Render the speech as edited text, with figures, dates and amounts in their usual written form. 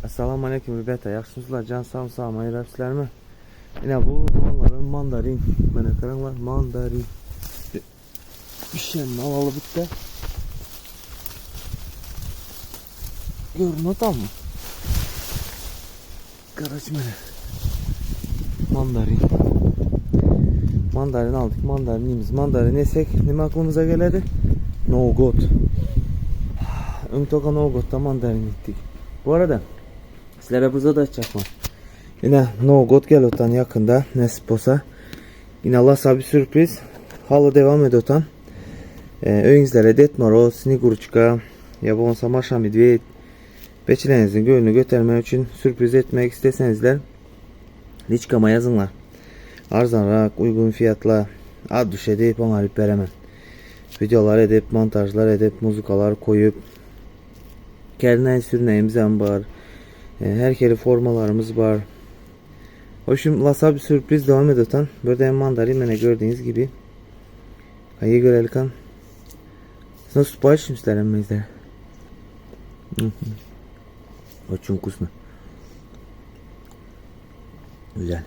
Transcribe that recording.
Assalamu aleyküm ребята. Yaxşymysizlar? Jan sag sag aýrapsizlarmy? Ine bu doganlarym mandarin. Mana qaranglar mandarin. Pişenini alaly bitta. Görünüyor tam mı? Karaç mana. Mandarin. Mandarin aldık. Mandarin yemiz. Mandarin yesek nima aklımıza geledi? Nohut. Öň toka Nohut'ta mandarin gittik. Bu arada sizlere burada da açacak var. Yine Nohut gel otan yakında nasip olsa. Yine Allah bir sürpriz. Hala devam ediyor otan. Ee, Öýüňizlere Ded Moroz, Snegurочка, ya bolmasa Maşa Medved Beçilerinizin gönlünü götürmek için sürpriz etmek istesenizler Liçkama yazınlar. Arzanrak, uygun fiyatla ad düş edip oňaryp beremem. Videolar edip, montajlar edip, muzikalar koyup Kendine sürneğimiz hem var. E, Her kere formalarımız var. Hoşum lasa bir sürpriz devam ediyor tan. Burada hem mandarin mene gördüğünüz gibi. Hayır görelim kan. Nasıl paylaşmışlar emmezler. Очень вкусно. Güzel.